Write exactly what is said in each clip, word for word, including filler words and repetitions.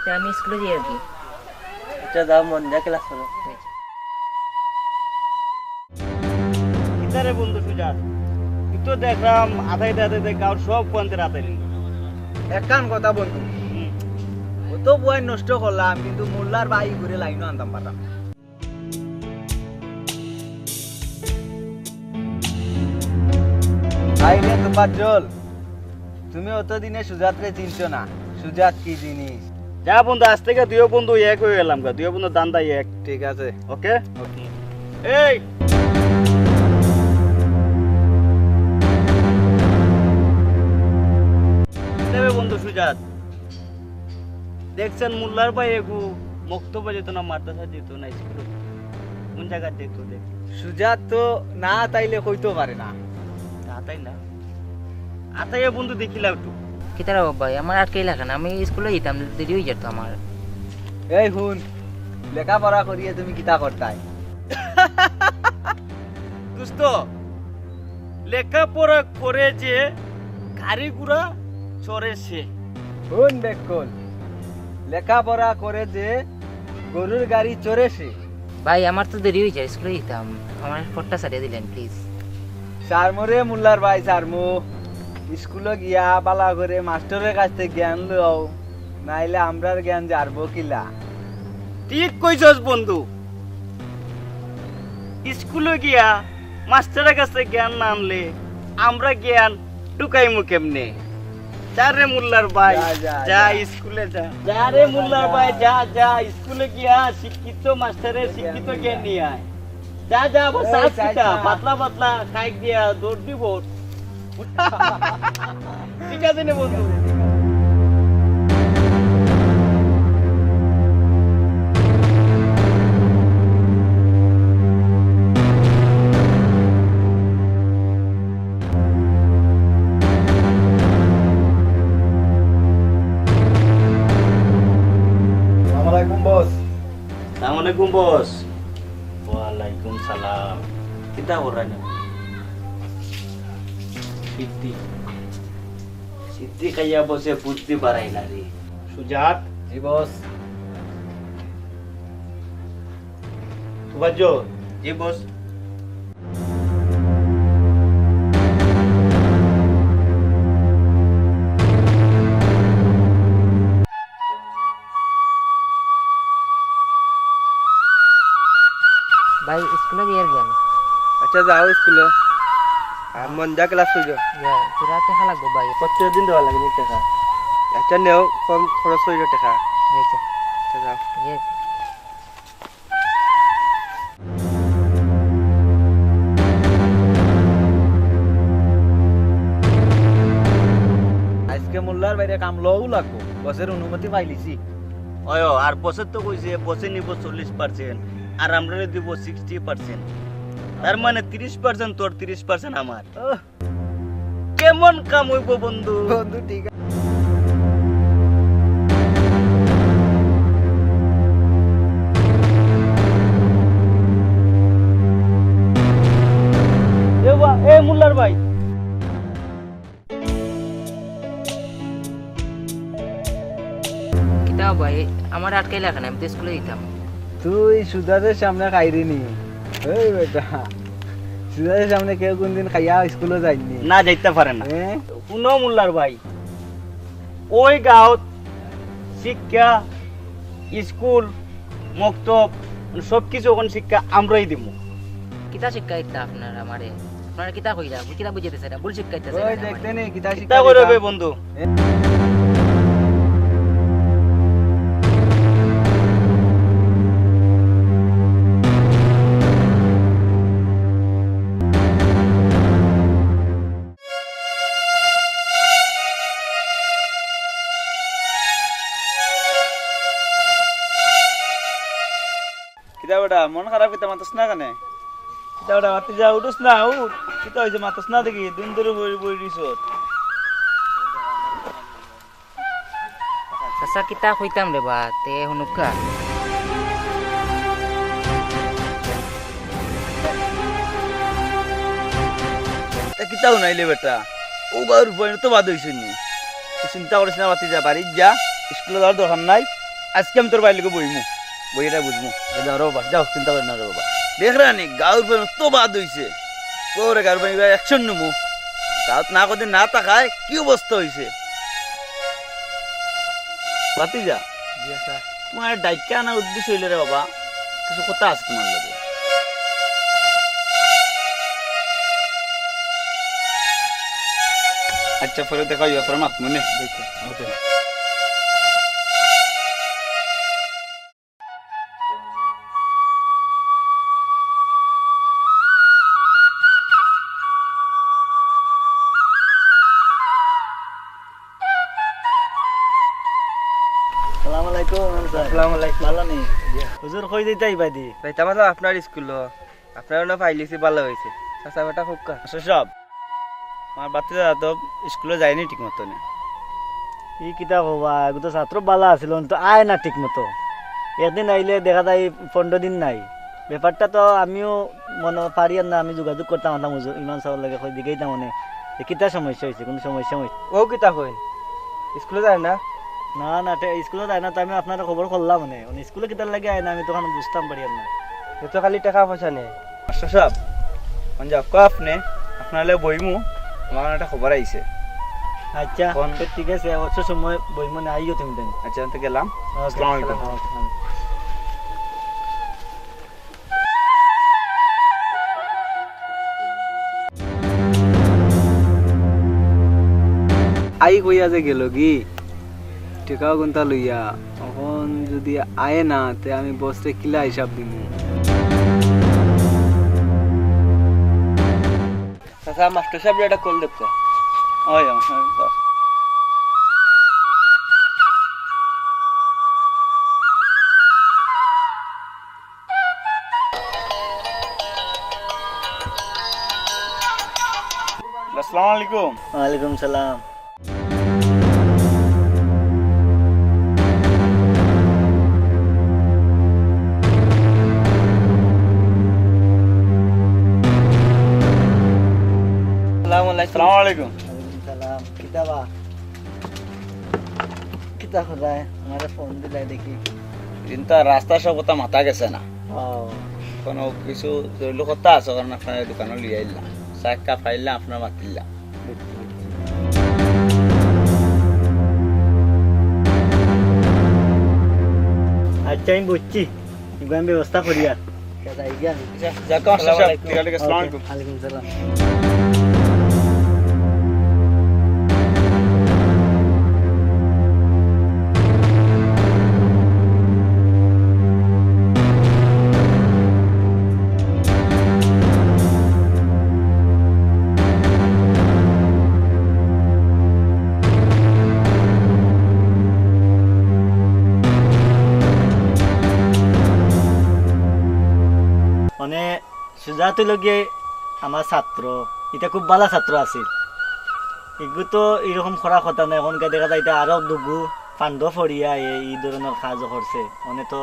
তে আমি স্কুলো যাই আর কি। আচ্ছা, যাও, মন দিয়া ক্লাস করো। কিতা রে বন্ধু সুজাত, তুই তো দেখলাম আতাইতে আতাইতে গাঁওর সব প্রান্তে আতাইলি। একখান কথা বন্ধু, হুম। অত বয়স নষ্ট করলাম, কিন্তু মোল্লার ভাই ঘুরে লাইনও আনতাম পারলাম না। ভাই রে তোফাজ্জল, তুমি অতদিনে সুজাতরে চিনছো না, সুজাত কি জিনিস? যা বন্ধু, আজ থেকে দুইও বন্ধু এক অইয়া গেলাম গা, দুইও বন্ধু ধান্দা এক। ঠিক আছে। ওকে? ওকে। এই! কিতা বে বন্ধু সুজাত, দেখছেন মোল্লার ভাই এগু মক্তবে যেত না, মাদ্রাসা যেত না, স্কুলো কোন জায়গাত দেখতো দেখ। সুজাত তো না আতাইলে কইতো পারে না। না আতাই না। আতাইয়া বন্ধু দেখিলাও তো। কিতা রে ভাই, আমার আটকাইলা কেনে? আমি স্কুলো যাইতাম, দেরি অই যাইতো আমার। এই হুন, লেখাপড়া করিয়া তুমি কিতা করতায়? দোস্ত, লেখাপড়া করে যে গাড়ি ঘোড়া চড়ে সে। হুন বেক্কল, লেখাপড়া করে যে গরুর গাড়ি চড়ে সে। ভাই, আমার তো দেরি অই যায়, স্কুলো যাইতাম, আমার পড়টা ছাড়িয়া দিলেন, প্লিজ। ছাড়মু রে মোল্লার ভাই, ছাড়মু। স্কুলো গিয়া বালা করে মাস্টরের কাছ থেকে জ্ঞান লও, নাইলে আমরার জ্ঞান যারবো কিলা। ঠিক কইছস বন্ধু, স্কুলো গিয়া মাস্টরের কাছে জ্ঞান না আনলে আমরা জ্ঞান টুকাইমু কেমনে? যা রে মোল্লার ভাই, যা, যা, যা, যা। স্কুলে যা। যা রে মোল্লার ভাই, যা, যা, স্কুলে গিয়া শিক্ষিত মাস্টারের শিক্ষিত জ্ঞান নিয়া আয়। যা, যা, আবার এই, সাত যা, কিতা, যা। পাতলা পাতলা খাইক দিয়া দৌড় দিব। ঠিক আছে নে বন্ধু। আসসালামু আলাইকুম বস। আসসালামু আলাইকুম বস। ওয়ালাইকুম সালাম। কিতা কররা নি? সিদ্ধি। সিদ্ধি খাইয়া বসে বুদ্ধি বাড়াইলা রে। সুজাত। জি বস। তোফাজ্জল। জি বস। ভাই, স্কুলো গিয়ার জ্ঞান। আচ্ছা, যাও স্কুলো। আর মন দিয়া ক্লাস করো। ইয়া, পুরা টেকা লাগবো ভাই। প্রত্যেক দিন দেওয়া লাগে নি টেকা? আচ্ছা, নেও, কম খরচ অইবো টেকা। আচ্ছা। আচ্ছা, যাও। ইয়ে। আইজকে মোল্লার ভাইরে কাম লওয়াউ লাগবো, বসের অনুমতি পাইলিছি। অয়, আর বসে তো কইছে, বসে নিব চল্লিশ পার্সেন্ট, আর আমরারে দিব সিক্সটি পার্সেন্ট। তার মানে তিরিশ পার্সেন্ট তোর, তিরিশ পার্সেন্ট আমার। ওহ। কেমন কাম অইবো বন্ধু? বন্ধু, ঠিক আছে। এ বা-, এ মোল্লার ভাই। কিতা ভাই, আমারে আটকাইলা কেনে? আমি তো স্কুলো যাইতাম। তুই সুজাতর সামনে খাইরে নি। এই বেটা, সুজাতর সামনে কেউ কুনদিন খাইয়া স্কুলো যায়নি? না, যাইতা পারে না। হ্যাঁ? হুনো মোল্লার ভাই, ওই গাঁওত শিক্ষা, স্কুল, মক্তব, মানে সব কিছু অখন শিক্ষা আমরাই দিমু। কিতা শিক্ষা দিতা আপনারা আমারে? আপনারা কিতা কইরা? কিতা বুঝাইতাছেন? ভুল শিক্ষা দিতাছেন ওই আমারে। দেখতে নেই, কিতা কিতা শিক্ষা কইরা দিতাম? বে বন্ধু? এ- কিতা বেটা, মন খারাপ কিতা, মাতস না কেনে? কিতা বেটা, মাতি যা, উঠস না, উঠ। কিতা অইছে, মাতস না দেখি, দিন ধরি বই, বই রইছত। আচ্ছা, কিতা কইতাম রে বা, তে হুনুক্কা। এ কিতা হুনাইলে বেটা? ও বাউর বইন তো বাদ অইছে নি। তুই চিন্তা করিস না, মাতি যা, বাড়িত যা, স্কুলো যাওয়ার দরকার নাই। আজকে আমি তোর ভাইর লগে বইমু, বইয়া ইটা বুঝমু। এ যাও রে বাবা, যাও, চিন্তা করিও না রে বাবা। দেখরায়নি, গাউর ফেন তো বাদ অইছে। ওরে গাউর ফেন ইবার action নিমু। গাউত না কয়দিন না থাকায় কি অবস্থা অইছে? ভাতিজা, জি স্যার। তুমার ডাইক্কা আনার উদ্দেশ্য অইলো রে বাবা, কিছু কথা আছে তুমার লগে। আচ্ছা, পরে দেখা অইবো, পরে মাতমু নে। আসসালামু আলাইকুম, ইমাম সাব। আসসালামু আলাইকুম। ভালা নি? জি। হুজুর, কই যাইতা ইবাদি? যাইতাম আপনার স্কুলো। আপনারে অনো পাইলিছি, ভালা অইছে। চাচা, বেটা কউক্কা। মাস্টার সাব, আমার ভাতিজা তো স্কুলো যায়নি ঠিক মতো নে। ই কিতা কও বা, এগু তো ছাত্র ভালা আছিল, অনে তো আয় না ঠিক মতো। একদিন আইলে দেখা যায় পনরো দিন নাই। ব্যাপারটা তো আমিও মনো পারিয়ার না, আমি যোগাযোগ করতাম, আনতাম হুজুর, ইমাম সাবর লগে কই জিগাইতাম অনে, যে কিতা সমস্যা অইছে, কুনু সমস্যা অইছে। ও কিতা কইন? স্কুলো যায় না? না, না, তে স্কুলো যায় না, তো আমি আপনারে খবর করলাম অনে। অনে স্কুলো কিতার লাগি আয় না, আমি তো অখান বুঝতাম পারিয়ার না। এ তো খালি টেকা পয়সা নেয়। মাস্টার সাব, অন যাউক্কা আপনে, আপনারে বইমু, আমার একটা খবর আইছে। আচ্ছা, অন তো ঠিক আছে, অবশ্য সময় বইমু নে, আইও তুমি তাইন। আচ্ছা, অন তো গেলাম। ওকে, আসসালামু আলাইকুম। আসসালামু আলাইকুম। আই কইয়া যে গেলগি, টেকা অগুনতা লইয়া, অখন যুদি আয় না, তে আমি বসরে কিলা হিসাব দিমু? চাচা, মাস্টার সাবরে একটা কল দেউক্কা। ওই, আমার সামনে তো। আসসালামু আলাইকুম। ওয়ালাইকুম সালাম। আসসালামু আলাইকুম। আসসালামু আলাইকুম। ওয়ালাইকুম সালাম। কিতা বা? কিতা করায়? আমারে ফোন দিলায় দেখি। কিন্তু রাস্তার সব কথা মাতা গেছে না। ও। কুনু কিছু জরুরি কথা আছে, কারণ আপনার দোকানো লইয়া আইলাম। চা এক কাপ খাইলাম, আপনার মাতিলাম। আচ্ছা, আমি বুঝছি। এগুলো আমি ব্যবস্থা করি আর। আচ্ছা, যাই গিয়া। আচ্ছা, যাক, আসসালামু আলাইকুম। ঠিক আছে, আসসালামু আলাইকুম। ওয়ালাইকুম সালাম। মানে, সুজাত অইলো গিয়া আমার ছাত্র, ইটা খুব ভালা ছাত্র আছিল। ইগু তো ইরকম করার কথা নায়, অখনকে দেখা যায় ইটা আরো দুগু ফান্ডো পড়িয়া এ ই ধরনর কাজও করছে। অনে তো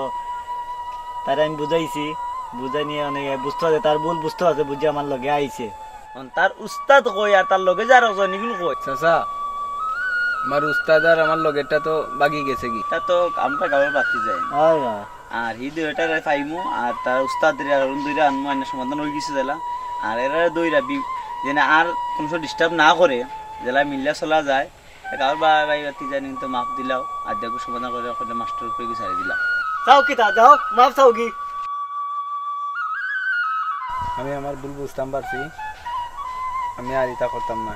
তারে আমি বুঝাইছি, বুঝাই নিয়া অনে বুঝতো আছে, তার ভুল বুঝতো আছে, বুঝিয়া আমার লগে আইছে। অন তার উস্তাদ কই আর তার লগে যার একজন ইগুন কই? চাচা, আমার উস্তাদ আর আমার লগেরটা তো ভাগি গেছেগি। তা তো আমরা গাঁওর বাতি যাই। হয়, হয়। আর হি দুইটারে পাইমু, আর তার উস্তাদরে আর অরুণ দুইরে আনমু, আইনা সমাধান অই গেছে যেলা। আর এরারে দইরা বি-, যেন আর কুনু সময় disturb না করে, যেলা মিল্লা চলা যায়। তা গাঁওর বা-, ভাই বাতি জানি কিন্তু মাফ দিলাও, আর দেখো সমাধান করে, ওখানে মাস্টার উপরে কি ছাড়ি দিলাম। চাও কিতা? যাও, মাফ চাও কি? আমি আমার ভুল বুঝতাম পারছি, আমি আর ইতা করতাম না।